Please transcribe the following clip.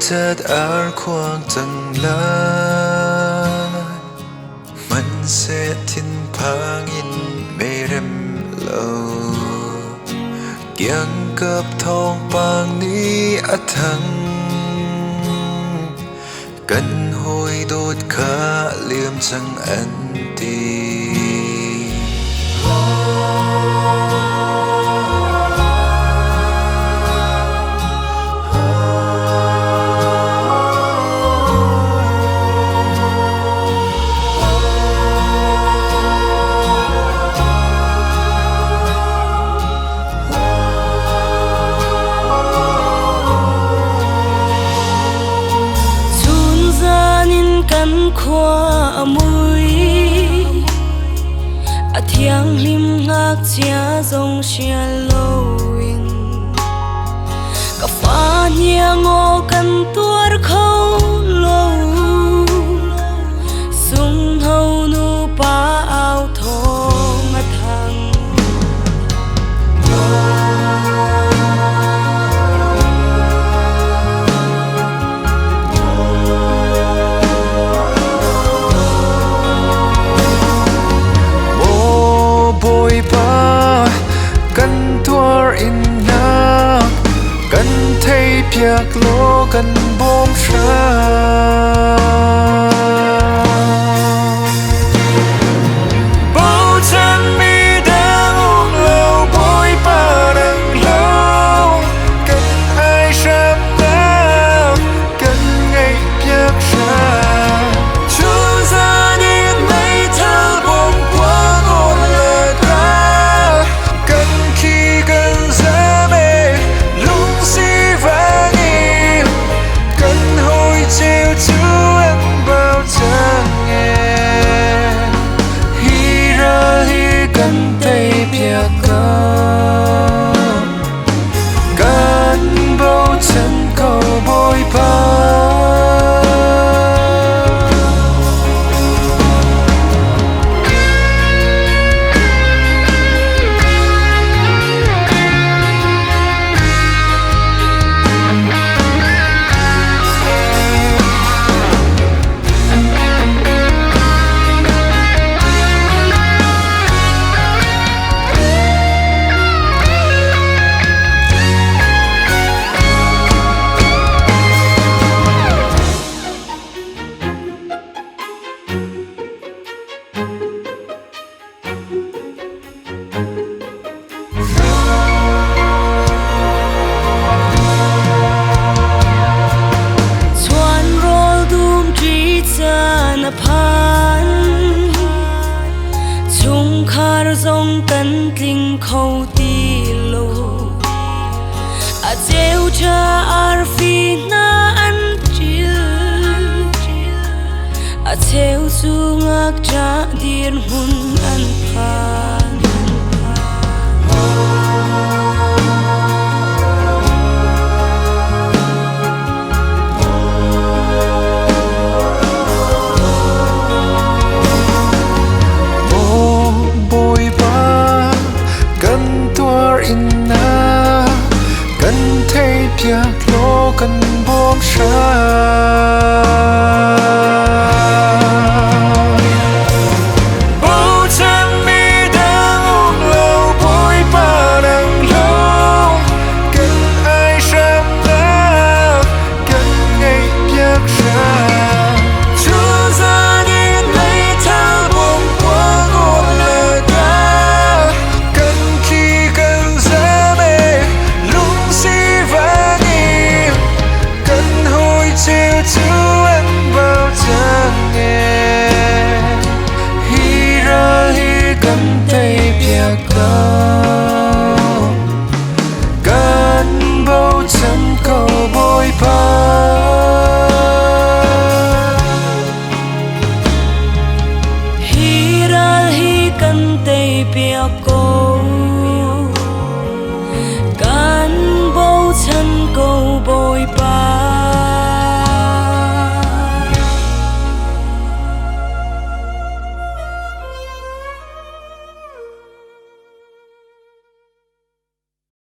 Zeicat arkhuang cang lai, hmanhseh thinphang in merem lo. Kiangkap thawngpang nih a thang, kan hawi dawt kha liam cang an ti. Chunzan in kan khua a mui, a thianghlim ngakchia zong sial loin ka fa hniang aw kan tuar kho lo. Sungho nu pa au thawng a thang. Maw Bawipa, kan tuar innak kan theipiak law kan bawm hram. Bochanmi dang um lo, Bawipa nang lo, kan ai hramnak kan ngaihpiak hram. Chunzan in meithal bom kuang on le ral, kan khi kan zam e lungsi vang in kan hawi cheu cu an bau cang e. Hi ral hi kan tei piak ko, kan bochan ko Bawipa. Chuan rawl dum ṭi caan a phan, chungkhar zong kan tling kho ti lo. A cheu ṭha arfi hna an ṭil, a cheu cu ngakṭah dirhmun an phan. Maw Bawipa, kan tuar innak kan theipiak law kan bawm hram. Bochanmi dang um lo, Bawipa nang lo, kan ai hramnak kan ngaihpiak hram. Chunzan in meithal bom kuang on le ral, kan khi kan zam e lungsi vang in kan hawi cheu cu an bau cang e. Hi ral hi kan tei piak ko, kan bochan ko Bawipa. Hi ral hi kan tei piak ko.